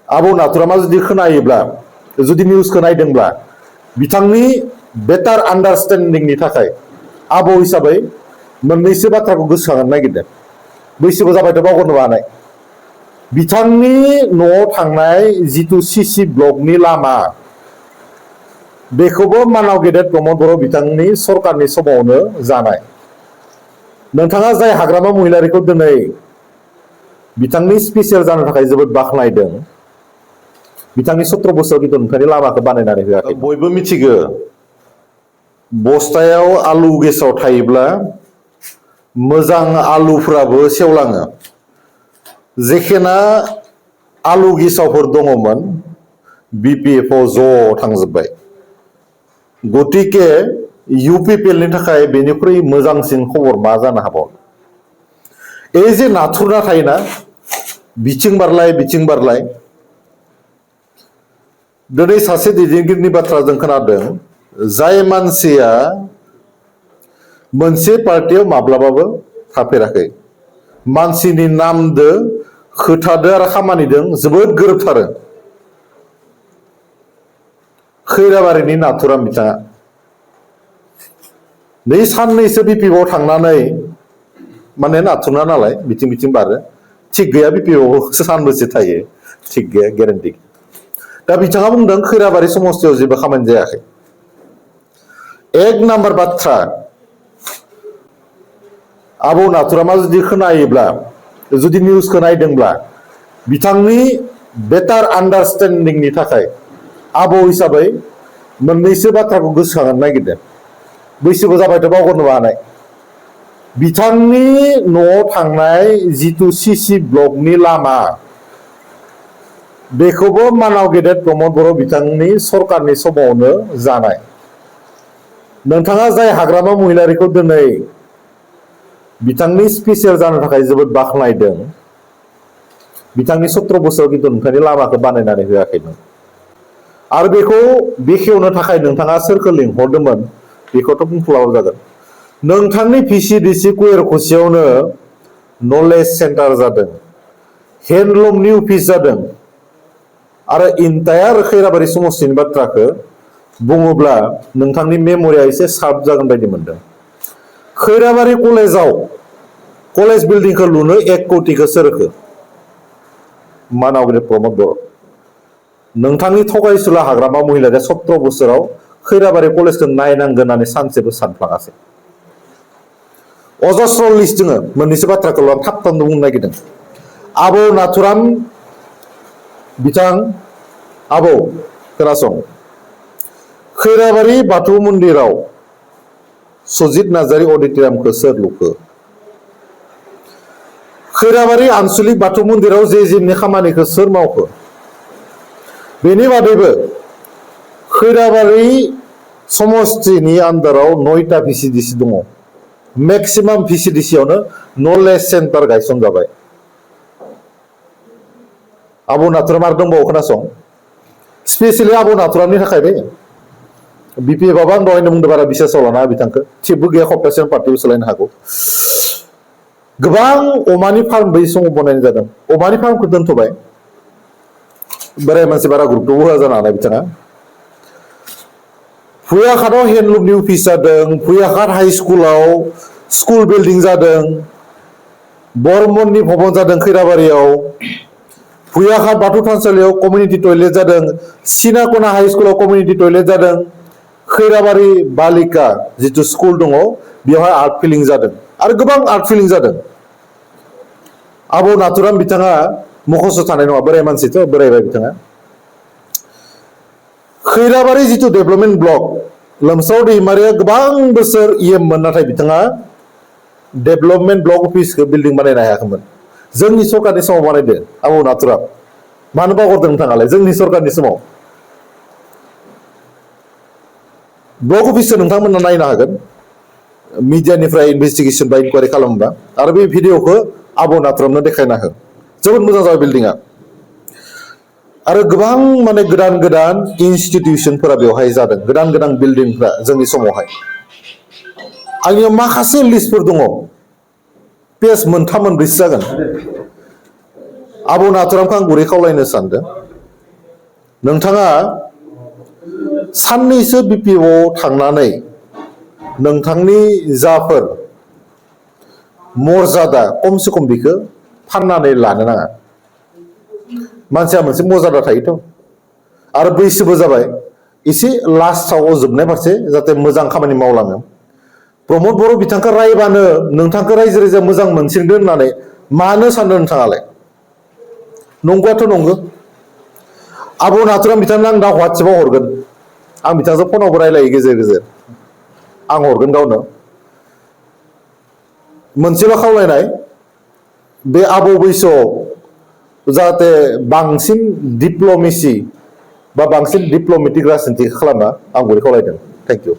आबौ नाथुरामा जुदि खोनायोब्ला जुदि निउसखौ नायदोंब्ला बिथांनि बेटार आन्डारस्टेन्डिंनि थाखाय आबौ हिसाबै मोननैसो बाथ्राखौ गोसोखांनो नागिरदों। बैसोबो जाबायथ' बावगारनो हानाय। बिथांनि न'आव थांनाय जिथु सिसि ब्लकनि लामा बेखौबो मानाव गेदेर प्रमद बर' बिथांनि सरकारनि समावनो जानाय। नोंथाङा जाय हाग्रामा महिलारिखौ दिनै बिथांनि स्पेसियेल जानो थाखाय जोबोद बाख्नायदों, बिथांनि 17 बोसोराव खिन्थु नोंथांनि लामाखौ बानायनानै होआखै। बयबो मिथिगौ बस्थायाव आलु गेसाव थायोब्ला मोजां आलुफ्राबो सेवलाङो। जेखेना आलु गेसावफोर दङमोन BPF ज' थांजोब्बाय। गतिके UPPLनि थाखाय बेनिख्रुइ मोजांसिन खबर मा जानो हाबावो। এই যে नाथुरना थायोना बिथिं बारलाय बिथिं बारलाय, दिनै सासे दैदेनगिरिनि बाथ्रा जों खोनादों, जाय मानसिया मोनसे पार्टियाव माब्लाबाबो थाफेराखै, मानसिनि नामदो खोथादो आरो खामानिदों जोबोद गोरोबथारो। खैराबारिनि नाथुराम बिथाङा नै साननैसो BPF थांनानै माने नाथुरना नालाय बिथिं बिथिं बारो, थिग गैया BPF सानबेसे थायो थिग गैया गेरेन्टि। दा बिथाङा बुंदों खैराबारि समस्तियाव जेबो खामानि जायाखै। एक नाम्बार बाथ्रा, आबौ नाथुरामा जुदि खोनायोब्ला जुदि निउसखौ नायदोंब्ला बिथांनि बेटार आन्डारस्टेन्डिंनि थाखाय आबौ हिसाबै मोननैसो बाथ्राखौ गोसोखांनो नागिरदों। बैसोबो जाबायथ' बावगारनो हानाय। बिथांनि न'आव थांनाय जिथु सिसि ब्लकनि लामा बेखौबो मानाव गेदेर प्रमद बर' बिथांनि सरकारनि समावनो जानाय। नोंथाङा जाय हाग्रामा महिलारिखौ दिनै बिथांनि स्पेसियेल जानो थाखाय जोबोद बाख्नायदों, बिथांनि 17 बोसोराव खिन्थु नोंथांनि लामाखौ बानायनानै होआखैमोन। आरो बेखौ बेखेवनो थाखाय नोंथाङा सोरखौ लिंहरदोंमोन बेखौथ' बुंथ'लाबो जागोन। नोंथांनि VCDC कुवेरकुसियावनो नलेज सेन्टार जादों, हेन्डलुमनि अफिस जादों, आरो इन्टायार खैराबारि समस्तिनि बाथ्राखौ बुङोब्ला नोंथांनि मेमरिया एसे शार्प जागोन बायदि मोनदों। खैराबारि कलेजाव कलेज बिल्डिंखौ लुनो 1 कोटिखौ सोर होखो? मानावगिरि प्रमद बर'। नोंथांनि थगायसुला हाग्रामा महिलाया 17 बोसोराव खैराबारि कलेजखौ नायनांगोन होननानै सानसेबो सानफ्लाङासै। अजस्र लिस्ट दङ, मोननैसो बाथ्राखौल' आं थाब थाबनो बुंनो नागिरदों। आबौ नाथुराम बिथां, आबौ खोनासं, खैराबारि बाथौ मन्दिराव सजित नार्जारि अडिट'रियामखौ सोर लुखो? खैराबारि आनसलिक बाथौ मन्दिराव जे खामानिखौ सोर मावखो? बेनि बादैबो खैराबारि समस्तिनि आन्दाराव 9टा VCDC दङ। मेक्सिमाम VCDCयावनो नलेज सेन्टार गायसनजाबाय। आबौ नाथुराम आरो दंबावो खोनासं, स्पेसियेलि आबौ नाथुरामनि थाखाय दे। BPF आं दहायनो बुंदों बारा बिसासाव लाना बिथांखौ, थिगबो गैया सप्तासेयाव पार्टिबो सोलायनो हागौ। गोबां अमानि फार्म बै समाव बनायनाय जादों। अमानि फार्मखौ दोनथ'बाय, बोराय मानसि बारा गुरुत्तबो होआ जानो हानाय बिथाङा। भुयाघाटआव हेन्डलुमनि अफिस जादों, भुयाघाट हाइ स्कुलाव स्कुल बिल्डिं जादों, बर्मननि भबन जादों खैराबारियाव, भुयाघाट बाथौ थानसालियाव कमिउनिटि टयलेट जादों, सिनाकना हाइ स्कुलाव कमिउनिटि टयलेट जादों, खैराबारि बालिका जिथु स्कुल दङ बेवहाय आर्ट फिलिं जादों, आरो गोबां आर्ट फिलिं जादों। आबौ नाथुराम बिथाङा मखस' थानाय नङा, बोराय मानसिथ' बोरायबाय बिथाङा। खैराबारि जिथु डेभेलपमेन्ट ब्लक, लोमसाव दैमारिया गोबां बोसोर EM मोन, नाथाय बिथाङा डेभेलपमेन्ट ब्लक अफिसखौ बिल्डिं बानायनो हायाखैमोन। जोंनि सरकारनि समाव बानायदो आबौ नाथुराम। मानो बावगारदों नोंथाङालाय? जोंनि सरकारनि समाव ब्लक अफिसखौ नोंथांमोना नायनो हागोन, मिडियानिफ्राय इनभेस्टिगेसन बा इनकुवारि खालामोबा, आरो बे भिडिअखौ आबौ नाथुरामनो देखायना हो। जोबोद मोजां जाबाय बिल्डिंआ। आरो गोबां माने गोदान गोदान इनस्टिटिउसनफोरा बेवहाय जादों, गोदान गोदान बिल्डिंफ्रा जोंनि समावहाय। आंनियाव माखासे लिस्टफोर दङ, पेज 3-4 जागोन। आबौ नाथुरामखौ आं गुरै खावलायनो सानदों, नोंथाङा साननैसो बिपिअ थांनानै नोंथांनि जाफोर मर्यादा खमसे खम बेखौ फाननानै लानो नाङा मानसिया मोनसे मर्यादा थायोथ' आरो बैसोबो जाबाय एसे लास्टआव जोबनाय फारसे जाहाथे मोजां खामानि मावलाङो प्रमद बर' बिथांखौ रायबानो नोंथांखौ रायजो राजा मोजां मोनसिनगोन होननानै मानो सानदों नोंथाङालाय नंगौआथ' नंगौ आब' नाथुराम बिथांनो आं दा वाट्सएपआव हरगोन आं बिथांजों फनावबो रायलायो गेजेर गेजेर आं हरगोन गावनो मोनसेल' खावलायनाय बे आबौ बैसोआव जाहाथे बांसिन डिप्ल'मेसि बा बांसिन डिप्ल'मेटिक राजनिति खालामा आं बेखौ खावलायदों थेंक इउ